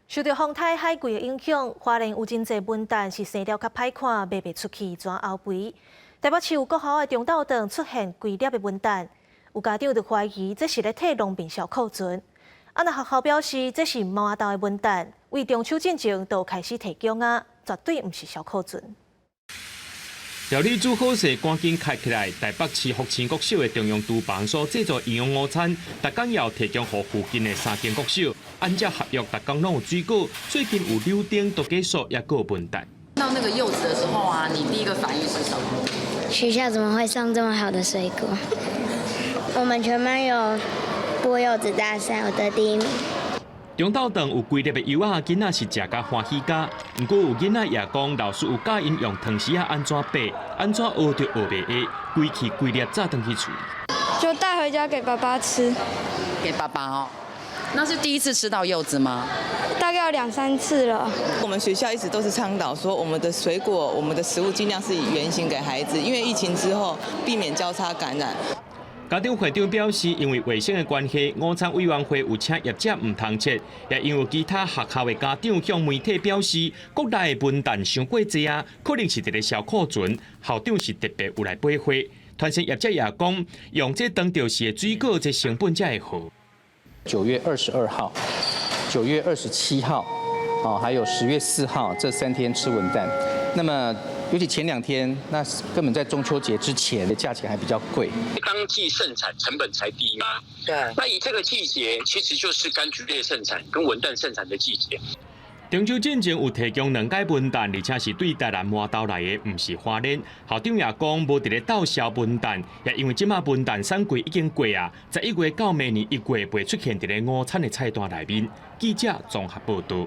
受著風颱海葵的影響，花蓮有真濟文旦是生了較歹看，賣袂出去，怎後肥？台北市有國校的中晝頓出現規粒的文旦，有家長就懷疑這是咧替農民銷庫存。啊，若學校表示這是蔴豆的文旦，為中秋進前就開始提供啊，絕對毋是銷庫存。料理煮好勢，趕緊開起來。台北市福清國小的中央廚房所製作營養午餐，逐工要提供予附近的三間國小。按照合約，逐工攏有水果。最近有柳丁、杜家素，也閣有文旦。到那個柚子的時候啊，你第一個反應是什麼？學校怎麼會送這麼好的水果？我們全班有剝柚子大賽，我得第一名。中晝頓有規粒的柚仔，囡仔是食甲歡喜甲。毋過有囡仔也講，老師有教𪜶用湯匙仔按怎掰，按怎學就學袂會，規氣規粒炸轉去喙。就帶回家給爸爸吃。給爸爸哦。那是第一次吃到柚子嗎？大概有兩三次了。我們學校一直都是倡導說，我們的水果、我們的食物盡量是以原型給孩子，因為疫情之後避免交叉感染。家長會長表示，因為衛生的關係，午餐委員會有請業者毋通切，也因為其他學校的家長向媒體表示，國內的文旦傷過濟啊，可能是佇咧銷庫存。校長是特別有來買貨，團膳業者也講，用這當著時的水果，這成本才會好。9月22號、9月27號，哦，還有10月4號這3天吃文旦。那麼，尤其前2天，那根本在中秋節之前的價錢還比較貴。當季盛產，成本才低嘛。那以這個季節，其實就是柑橘類盛產跟文旦盛產的季節。中秋進前有提供兩改文旦，而且是對台南蔴豆來的，毋是花蓮。校長也講，無佇咧鬥銷文旦，也因為這馬文旦產季已經過啊，11月到明年1月袂出現佇咧午餐的菜單內面。記者綜合報導。